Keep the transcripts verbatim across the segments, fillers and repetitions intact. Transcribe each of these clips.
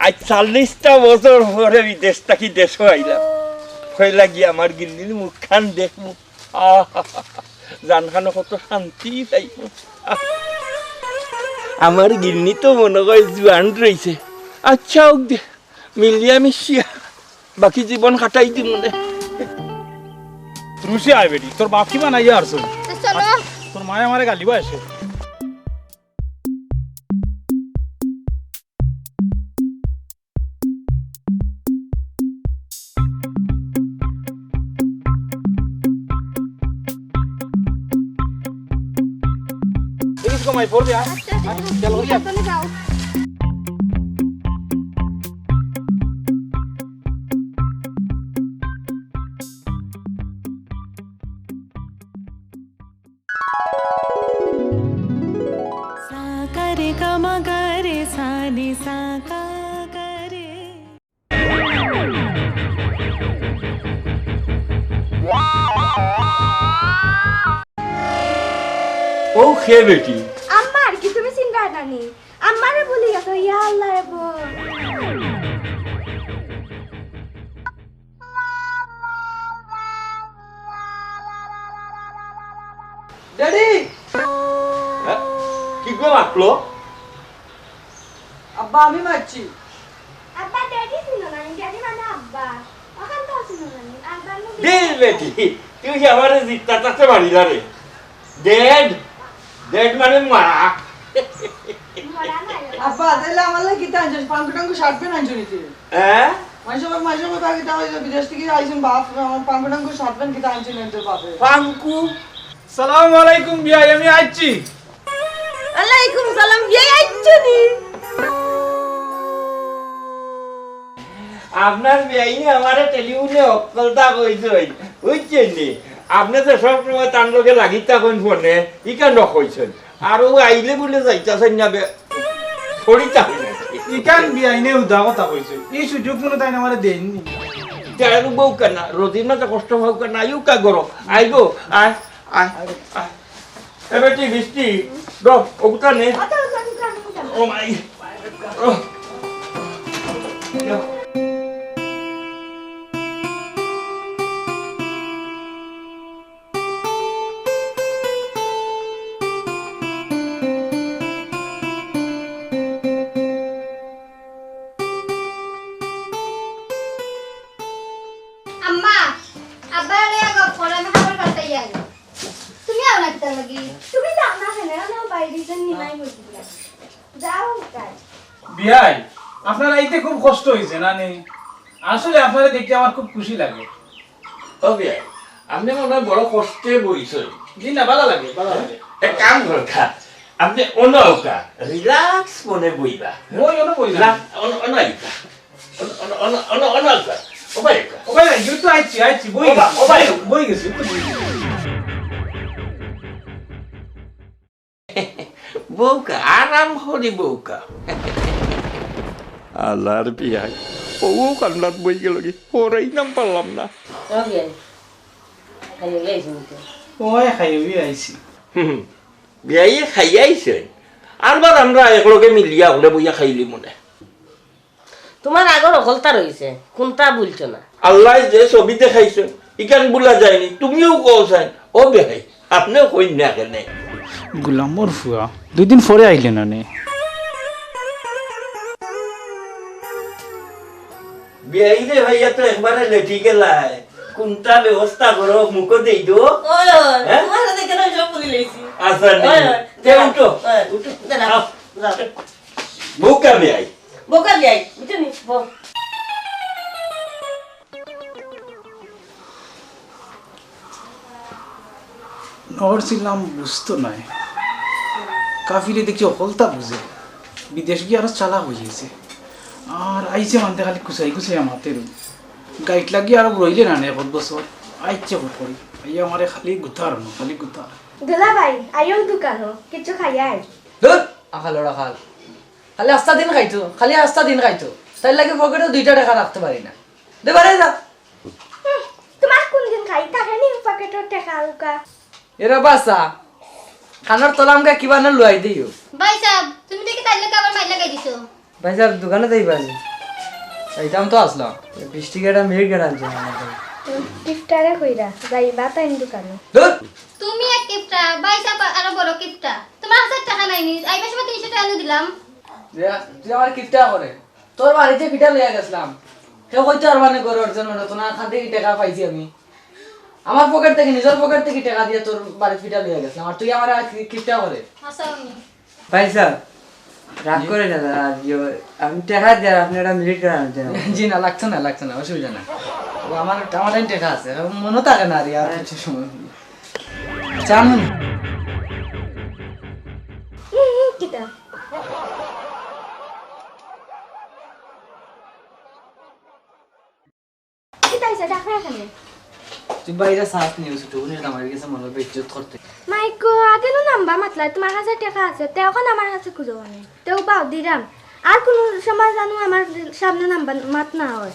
আজ চল্লিশটা বছর পরে বিদেশ থাকি দেশো আইলাম। কইলা গিয়া আমার গিন্নির মুখখান দেখমু। আহা, জানখানো কত শান্তি পাইমু। আহ, আমার গিন্নি তো মনো কয় জুয়ান রইছে। আচ্ছা, অউক দে, মিলিয়া মিশিয়া বাকি জীবন কাটাই দিমুনে। রুশি আয় বেটি, তোর বাপ কিবা নাইয়া আরছইন। চলো। তোর মায়ে আমারে গালিবা এসে। দেখিস গো মাই, পড়বি, আয়। আচ্ছা, আচ্ছা, আয়, খেয়াল করি আয়। সাবধানে যাও। सा गा रे गा मा गा रे सा नी सा गा गा रे। ও খে বেটি। আম্মা, আর কি তুমি চিনরায় না নি? আম্মারে ভুলি গেছো, ইয়া আল্লাহ রে বল। ড্যাডি! হ্যাঁ? কি গো মাতলো? আব্বা, আমি মারছি। আব্বা, ড্যাডি ছিল না, ড্যাডি মানে আব্বা। ওখান তো ছিল না, আব্বা আমি দিল বেটি, তুই আমারে জিত্তা তাতে মারিলা রে। ড্যাড, ড্যাড মানে মা। মরা না, আব্বা, তাইলে আমার লাগি কিতা আনছস? পাঙ্কু টাঙ্কু শার্ট প্যান্ট আনছো নি তুই? হ্যাঁ? মাঝে মাঝে মাঝে মাঝে আগে তাও বিদেশ থাকি আইছইন বাপ, আমার পাঙ্কু টাঙ্কু শার্ট প্যান্ট কিতা আনছইন তোর বাপে? পাঙ্কু? সালাম আলাইকুম বিয়াই, আমি আইছি। ওয়ালাইকুম সালাম বিয়াই, আইছো নি? আপনার বিয়াইনে আমারে টেলিফোনে হক্কলতা কইছইন, বুঝছইন নি? আপনে তো সব সময় তান লগে লাগি থাকইন ফোনে, ইখান কইছইন। আর ও আইলে বুলে যাইতাছইন না বে-, ছড়িতা হইল। ইখান বিয়াইনে উদা কথা কইছে। ই সুযোগ কুনু তাইন আমারে দেইন নি। তেরু বউ কেনা, রোজির মাঝে কষ্ট হউক না, আইও কা গরো। আই গো, আয়, আয়, আয়। এ বেটি, বৃষ্টি, দ, ওগুতা নে। ও মাই। ও। আম্মা, আব্বা এলে আগে ফোন, আমি খবর করতে যাই। তুমি আও না কিতার লাগি? তুমি যাও না কেনে? আমি বাইরে যে নিমাই বলছিলাম। যাও কাজ। বিয়াই, আপনার আইতে খুব কষ্ট হইছে না নি? আসলে আপনারে দেখতে আমার খুব খুশি লাগে। ও বিয়াই, আপনে মনে হয় বড় কষ্টে বইছইন। জি না, ভালা লাগে, ভালা লাগে। এক কাম করউক্কা, আপনে অনো আউক্কা, relax মনে বইবা। বই অনো বই না। না, অনো, অনো আউক্কা। অনো, অনো, অনো, অনো, অনো আউক্কা। ও ভাই আউক্কা। ও ভাই, ইউ তো আইছি, আইছি, বই ও বা-, গেছি, ও ভাই। বই গেছি, বই গেছি। বউক্কা, আরাম করি বউক্কা। আল্লাহর বিয়াই, ও কান্দাত বই গেল কি? ওরাই নাম পারলাম না। ও বিয়াই, খাইয়া আইছি নি তো? ওই খাইয়া আইছি। হুম, বিয়াইয়ে খাইয়া আইছে। আরবার আমরা একলগে মিলিয়া হকলে বইয়া খাইলি মনে। তুমার আগর হকলতা রইছে, কুনতা ভুলছো না। আল্লায় যে ছবি দেখাইছে, ইখান ভুলা যায়নি, তুমিও কও চাইন। ও বেহাই, আপনেও কইন না কেনে? গুলামর ফুয়া, দুই দিন পরে আইলে না নে। বেহাই রে ভাইয়া তো একবারে লেটি গেলায়। কুনতা ব্যবস্থা করো, মুখো দেই দো। ওই, ওই, হ্যাঁ? তুমার সাথে কেন সব ভুলি লইছি? আচ্ছা, নেই। ওই, ওই, তে উঠো, ওই, উঠো। দাঁড়া, আও। দাঁড়া। বউক্কা বেহাই। বউক্কা বেহাই, বুঝছো নি? বউ। নড়ছিলাম বুঝতো নায়। কাফিরে দেখি হকলতা বুঝে। বিদেশ গিয়া আরো চালাক অইগেছে। আর আইছে মানতে খালি কুচাই কুচাই মাতের। গাইট লাগি আরো রইলে না নে এক বছর। আইছে হুট করি। আইয়া আমারে খালি গুতার না, খালি গুতার। দুলা ভাই, আইও দোকানো, কিছু খাইয়া আই। ধুর, আখালো রাখাল। খালি আস্তা দিন খাইতো, খালি আস্তা দিন খাইতো। তাইর লাগি পকেটো দুইটা টেকা রাখতে পারি না। দে বারে যা। হুম, তুমার কুনদিন খাই থাকে নি পকেটর টেকা উকা? এরা বাসা, খানোর তলামকা কিবা না লুয়াই দিও। ভাই সাহেব, তুমি দেখি তাইলে আবার মাইর লাগাই দিছো। ভাইসাব, দোকানো যাইবা নি? যাইতাম তো আছলাম। বিশ টেকার একটা মিল্ক গার্ড আনছি আমার লাগি। কিপটারে কইরা যাইবা তাইন দোকানো। ধুর! তুমি এক কিপটা, ভাইসাব আরো বড় কিপটা। তুমার কাছে টেকা নাই নি? আইবার সময় তিনশো টেকা আনি দিলাম। তুই আমার কিপটা করে। তোর বাড়িত যে ফিটা লইয়া গেছলাম, কেউ কইতো পারবা নি ঘরর জন্য, তো না খান থাকি টেকা পাইছি আমি। আমার পকেট থাকি, নিজর পকেট থাকি টেকা দিয়া তোর বাড়িত ফিটা লইয়া গেছলাম, আর তুই আমারে আর কি-, কিপটা করে। হাছা নি। ভাইসাব, রাগ জি। করেন না দাদা, আর ইয়ে, আমি টেকা দিয়ার, আপনে একটা মিল্ক গার্ড আনতে হবে। জি না, লাগতো না, লাগতো না, অসুবিধা না। ও আমার, আমার টাইম টেকা আছে, মনো থাকে না রে, আর কিছু সময়। চা নি? হুম, হুম, কিতা? কিতা অইছে, ডাকরা কেনে? তুই বাইরে সাথ নিয়ে ছোট বোনের আমার গেছে মনে হয় বেইজ্জত করতে। মাই গো, আগে নু নাম্বা মাতলা, তুমার কাছে টেকা আছে, তে অখন আমার কাছে খুঁজো কেনে? তেও বাও দিরাম। আর কুনু সময় জানু আমার সামনে নাম্বা মাত না অয়।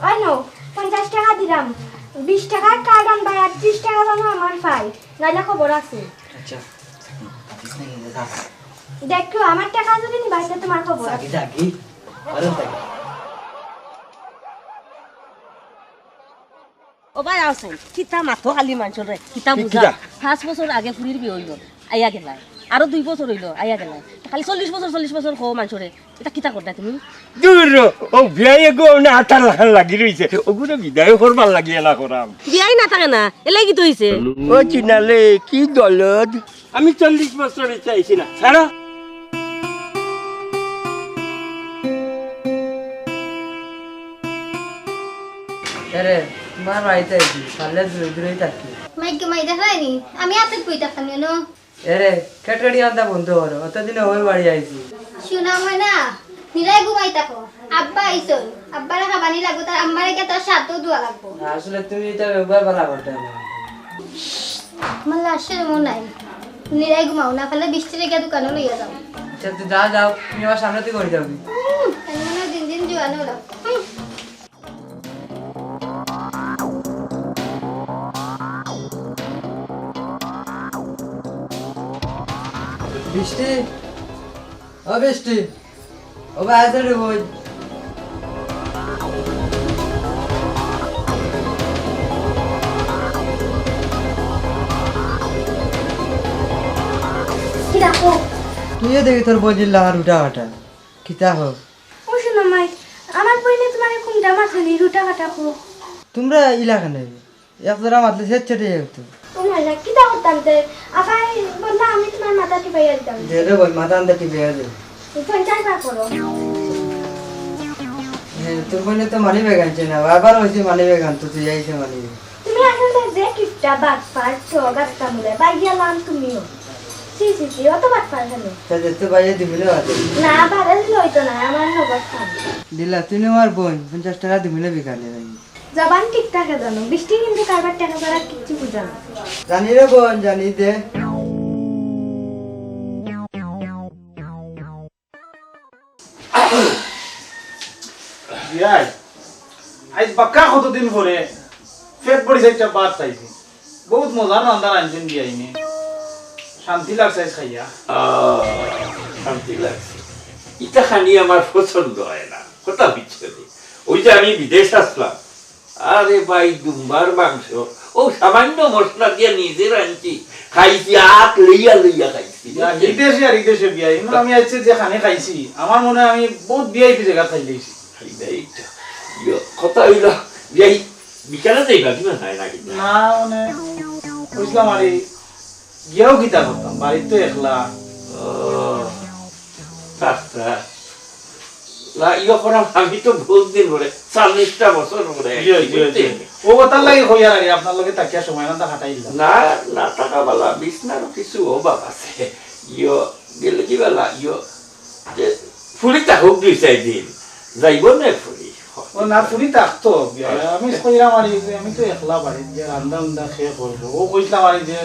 অয় নু, পঞ্চাশ টেকা দিরাম, বিশ টেকার কার্ড আনবায় আর ত্রিশ টেকা জানু আমার পাই, নাইলে খবর আছে। আচ্ছা, থাকিস না কিন্তু, থাক। দেখো, আমার টেকা যদি নিবায়, তে তুমার খবর আছে। থাকি, থাকি। আরে থাকি। ও ভাই, আও চাইন, কিতা মাতো খালি মানষরে, কিতা কি, বুঝা? কিতা? পাঁচ বছর আগে ফুরির বিয়া অইলো, আইয়া গেলায়। আরো দুই বছর অইলো, আইয়া গেলায়। খালি চল্লিশ বছর, চল্লিশ বছর কও মানষরে, ইতা কিতা কররায় তুমি? দূর র, ও বিয়াই এগু অনে আটার লাখান লাগি রইছে, অগুরে বিদায় করবার লাগি এলা করাম। বিয়াই না থাকে না, এলাই কিতা অইছে? ও চিনালে, কি দলদ? আমি চল্লিশ বছর ইতা আইছি না। ছাড়ো। এরে, তুমার বাড়িত আইছি, পারলে দূরে দূরেই থাকি। মাইকে মাই দেখরায় নি, আমি আতে কই থাকতাম জানো? এরে, খেটখেটি আন্দা বন্ধ করো, অতদিনে ওর বাড়ি আইছি। শুনা ময়না, নিরাই ঘুমাই থাকো। আব্বা আইছইন, আব্বারে খাবানি লাগবো, তার আম্মারে গিয়া তার সাথেও দোয়া লাগবো। আসলে তুমি ইতা একবার বালা করতে না। আমার লাশে মনে নাই। নিরাই ঘুমাও, না পারলে বিশ টেকা গিয়া দোকানো লইয়া যাও। আচ্ছা, তুই যা, যাও, তুমি আমার সামনে থেকে ঘুরে যাবি। হুম, আমি মনে হয় দিন দিন জোয়ান হলাম। হুম। বৃষ্টি, ও বৃষ্টি, ও ভাই, আছে রে বই। কিতা কও? তুইও দেখি তোর বইজির লাখান রুটা কাটা। কিতা কও? ও শুনো মাই, আমার বইনে তুমারে কুনটা মাতেনি, রুটা কাটা কও। তুমরা ইলা কেনে? এক জোড়া মাতলে ছেদ ছেদ অইযিতো। ও মাই, কিতা করতাম তে? আফায় বললা আমি তুমার মাথা টিপাইয়া দিতাম। দে রে বই, মাথা আনতে টিপাইয়া দে। পঞ্চাশ বার করো। হ্যাঁ, তোর বইনে তো মানি ব্যাগ আনছে না, বারবার কইছি মানি ব্যাগ আনতো, তুই আইছে মানি ব্যাগ। তুমি আসলে যে কিপটা, বাটপার, ঠগ, আস্তা মুলে, বাইয়া লান তুমিও। ছি, ছি, ছি, অত বাটপার কেনে? তা দে তো বাইয়া দিবি না বাদে। না, বাদে দিলে অইতো না, আমার নগদ কাম। দিলা, তুই না আমার বইন, পঞ্চাশ টেকা দিবি না বিকালে ভাই। জবান ঠিক থাকে জানো, বৃষ্টি কিন্তু কারবার টেকা ছাড়া কিচ্ছু বুঝে না। জানি রে বইন, জানি দে। বিয়াই, আইজ বাক্কা কতদিন পরে পেট ভরি চাইরটা ভাত খাইছি। বউত মজার রান্দা রানছইন বিয়াইনে। শান্তি লাগছে আইজ খাইয়া। আহ, শান্তি লাগছে। ইতা খানি আমার পছন্দ অয় না। কথা বুঝছো নি? ওই যে আমি বিদেশ আছলাম, আরে ভাই, দুম্বার মাংস, ও সামান্য মশলা দিয়া নিজে রানছি, খাইছি, আত লইয়া লইয়া খাইছি, ইয়া, বুঝছেন? বিদেশে আর বিদেশে বিয়া, ইমন আমি আইজকে যে খানি খাইছি, আমার মনে হয় আমি বউত ভি আই পি জাগাত খাইলাইছি। খাই নাই তো। ইয়ো, কথা অইলো, বিয়াই বিকালে যাইবা, কিমান হয় না কিন্তু? না, মানে, কইছিলাম আরে, গিয়াও কিতা করতাম, বাড়িত তো একলা। ও, থাক, থাক। না, ইয়ে করাম, আমি তো বউত দিন পরে, চল্লিশটা বছর পরে ইয়ে, আইছি, ইয়ে, বুঝছেন? ইয়ে। ও কথার লাগি কইয়ার আগে আপনার লগে থাকিয়া সময় না কাটাইলাম। না, না থাকা বালা, বিছনার কিছু অভাব আছে। ইয়ে, গেলে কি বালা, ইয়ে, যে ফুড়ি থাকুক দুই চাইর দিন, যাইবো না ফুড়ি? ও না, ফুড়ি থাকতো। আমি কইলাম আর এই যে আমি তো একলা বাড়িত গিয়া রান্দা উন্দা কে করবো। ও কইছিলাম আর এই যে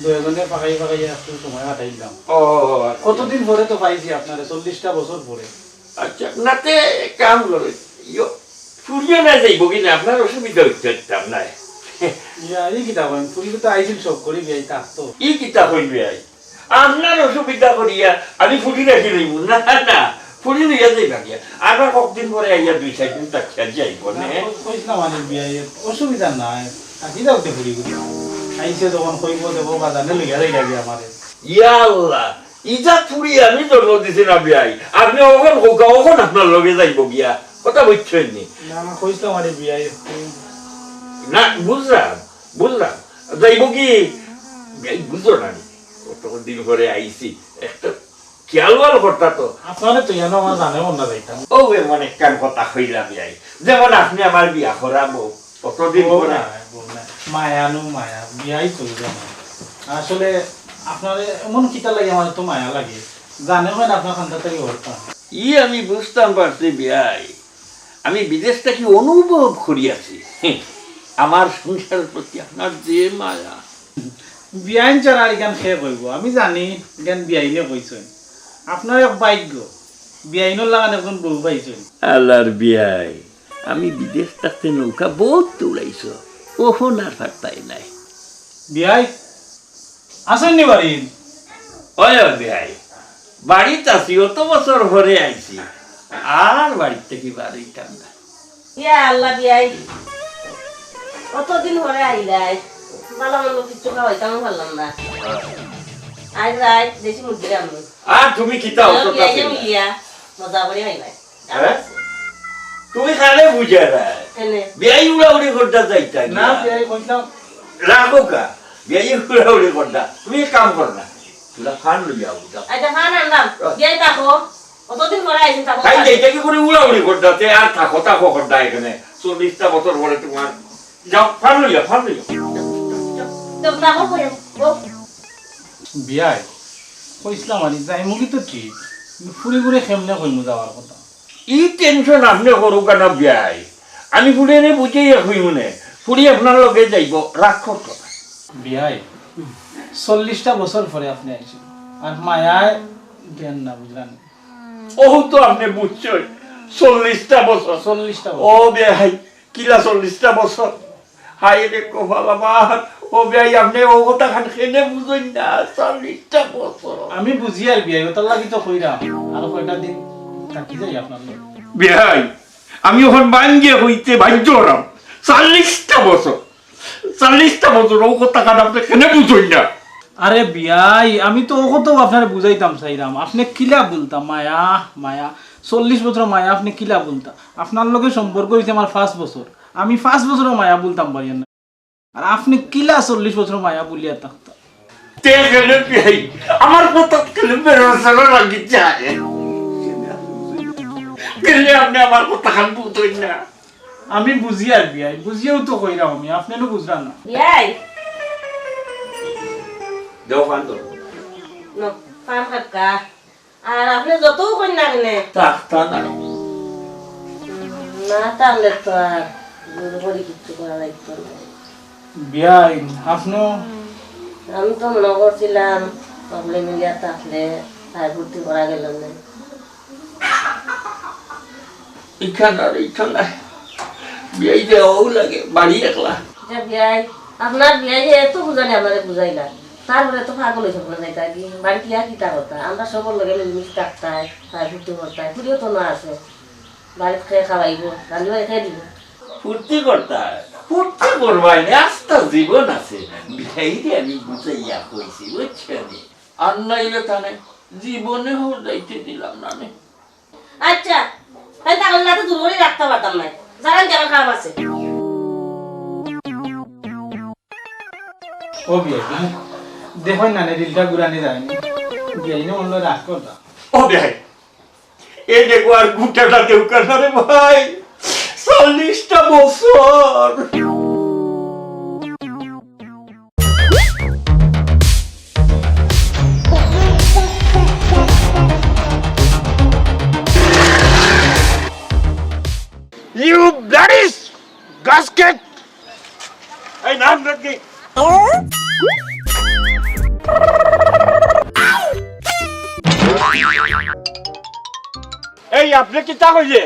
দুইজনে পাকাই পাকাই একটু সময় কাটাইলাম। ও, আচ্ছা। কতদিন পরে তো পাইছি আপনারে, চল্লিশটা বছর পরে। আচ্ছা, না তে কাম করে, ইয়ো, ফুড়িও না যাইবো কি না, আপনার অসুবিধা অইতো না। ইয়া, ই কিতা কইন, ফুড়ি তো আইছিল সব করি বিয়াই থাকতো। ই কিতা কইবে আই? আপনার অসুবিধা করিয়া আমি ফুড়ি রাখি লইব? না, না, ফুড়ি লইয়া যাইবা গিয়া। আর কতদিন পরে আইয়া দুই চাইর দিন থাকিয়া যাইবো নে। না, কই-, কইছিলাম আরে বিয়াই, অসুবিধা নাই। থাকি যাও তে ফুড়ি গুলো। আইছে যখন কইবো দেবো বাজানে লইয়া যাইবা গিয়া আমারে। ইয়া আল্লাহ, ইজাত ফুড়ি আমি জন্ম দিছি না বিয়াই। আপনে অখন কউক্কা, অখন আপনার লগে যাইবো গিয়া। কথা বুঝছইন নি? না, না, কইছিলাম আরে বিয়াই। না, বুঝলাম, বুঝলাম। যাইবো কি? বিয়াই বুঝো না নি? কতদিন পরে আইছি। একটা খেয়াল ওয়াল করতা তো। আপনারে তো ইয়ানো আমার জানে মন না যাইতাম। ও এমন একখান কথা কইলা বিয়াই, যেমন আপনে আমার বিয়া করাবো, অতদিন বউ পরে। না, বউ না। মায়া নু মায়া, বিয়াই চলবে না। আসলে আপনারে এমন কিতা লাগে, আমার তো মায়া লাগে। জানে হয় না আপনার খান্দাত থাকি হরতাম। ই আমি বুঝতাম পারছি বিয়াই, আমি বিদেশ থাকি অনুভব করিয়াছি। আমার সংসারের প্রতি আপনার যে মায়া। বিয়াইন ছাড়া আর ইখান কে কইবো? আমি জানি, ইখান বিয়াইনে কইছইন। আপনার এক ভাগ্য, বিয়াইনর লাখান একজন বউ পাইছইন। আল্লার বিয়াই, আমি বিদেশ থাকতে নৌকা বউত দৌড়াইছো, অখন আর পারতায় নায়। বিয়াই, আছইন নি বাড়িত? ওই, ওই বিয়াই, বাড়িত আছি, অত বছর পরে আইছি, আর বাড়িত থাকি বার অইতাম না। ইয়া আল্লাহ বিয়াই, অতদিন পরে আইলায়, ভালা মন্দ কিচ্ছু খাওয়াইতামও পারলাম না। আজ রাইত দেশি মুরগি রান্ধবো। আর তুমি কিতা অত বিয়াই তাতে? মিলিয়া মজা করি খাইবায়। হ্যাঁ? তুমি কারে বুঝাইরায়? কেনে? বিয়াই উড়াউড়ি করতা যাইতা না, গিয়া। বিয়াই কইতাম। রাখো কা? বিয়াই উড়াউড়ি করতা। তুমি এক কাম করো না। তুলা ফান লইয়া আও, যাও। আচ্ছা, ফান আনলাম। রাখ। বিয়াই থাকো। অতদিন পরে আইছেন, থাকো। তাই যাইতা কি করে উড়াউড়ি করতা? তে আর থাকো, থাকো করতা এখানে। চল্লিশটা বছর পরে তোমার। যাও, ফান লইয়া, ফান লইয়া। তো থাকো কই? ও। বিয়াই, কইছিলাম আনি, যাইমুগি তো ঠিক। কিন্তু ফুড়ি গুরে কেমনে কইমু যাওয়ার কথা? ই tension আপনে করুক্কা না বিয়াই, আমি ফুড়িরে বুঝাইয়া কইমু নে, ফুড়ি আপনার লগে যাইবো, রাগ করতো না। বিয়াই, চল্লিশটা বছর পরে আপনে আইছইন, আর মায়ায় দেন না, বুঝলা নি? অউ তো আপনে বুঝছইন, চল্লিশটা বছর। চল্লিশটা বছর। ও বিয়াই, কিলা চল্লিশটা বছর? হায় রে কপাল আমার, ও বিয়াই, আপনে অউ কথাখান কেনে বুঝইন না, চল্লিশটা বছর। আমি বুঝিয়ার বিয়াই, অতার লাগি তো কইরাম, আর কয়টা দিন থাকি যাই আপনার লগে। বিয়াই, আমি অখন ভাঙ্গিয়া কইতে বাধ্য অইরাম, চল্লিশটা বছর, চল্লিশটা বছর, অউ কথাখান আপনে কেনে বুঝইন না? আরে বিয়াই, আমি তো অউ কথাউ আপনারে বুঝাইতাম চাইরাম, আপনে কিলা বুলতা, মায়া, মায়া, চল্লিশ বছর মায়া, আপনে কিলা বুলতা? আপনার লগে সম্পর্ক অইছে আমার পাঁচ বছর, আমি পাঁচ বছরও মায়া বুলতাম পারি না। আর আপনে কিলা চল্লিশ বছর মায়া বুলিয়া থাকতা? তে গেলে বিয়াই, আমার কথা গেলে বেরোসরা লাগি যায়। গেলে আপনে আমার কথাখান বুঝইন না। আমি বুঝিয়ার বিয়াই, বুঝিয়াউ তো কইরাম আমি, আপনে নু বুঝরা না। বিয়াই। দেও ফান তো। নো, ফান খাক্কা। আর আপনে যতউ কইন না কেনে? থাকতা না। উম, না থাকলে তো আর জোর করি কিচ্ছু করা যাইতো না। বিয়াই, আপনেও? আমি তো মনো করছিলাম, problem ইয়া থাকলে তাই ভর্তি করা গেল না। ইখান আর ইখান নাই। বিয়াই যাওয়াউ লাগে, বাড়ি একলা। আচ্ছা বিয়াই, আপনার বিয়াই যে এত বুঝানি আমারে বুঝাইলা, তারপরে তো পাগল অইছে না যাইতা কি? বাড়িত ইয়া কিতা করতা? আমরা সবর লগে মিলিমিশি থাকতায়, তাই ফুর্তি করতায়। ফুড়িও তো না আছে, বাড়িত কে খাওয়াইবো, রান্ধি বাড়ি কে দিবো? ফুর্তি করতায়, ফুর্তি করবায় নে, আস্তা জীবন আছে। বিয়াইরে আমি বুঝাইয়া কইছি, বুঝছো নি? আর নাইলে তানে জীবনে হউর যাইতে দিলাম না নে। আচ্ছা, তাই তাহলে না তো জোর করি রাখতাম পারতাম না। জানান কেমন খারাপ আছে? ও বিয়াই, দেখইন না নে, দিলটা ঘুরানি যায়নি। বিয়াই না অইলে রাগ করতা। ও বিয়াই, এই দেখো আর গুটাটা দেউক্কা না রে ভাই, চল্লিশটা বছর। You bloody gasket! এই নাম রেখে। এই আপনে কিতা কইলে?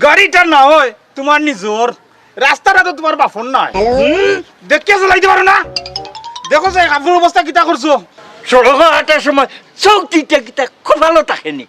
গাড়িটা না অয় তুমার নিজর, রাস্তাটা তো তুমার বাপর নায়। হুম? দেখিয়া চালাইতে পারো না? দেখো যে কাপড়র অবস্থা কিতা করছো। সড়কো হাঁটার সময় চউখ দুইটা কিতা কপালো থাকেনি?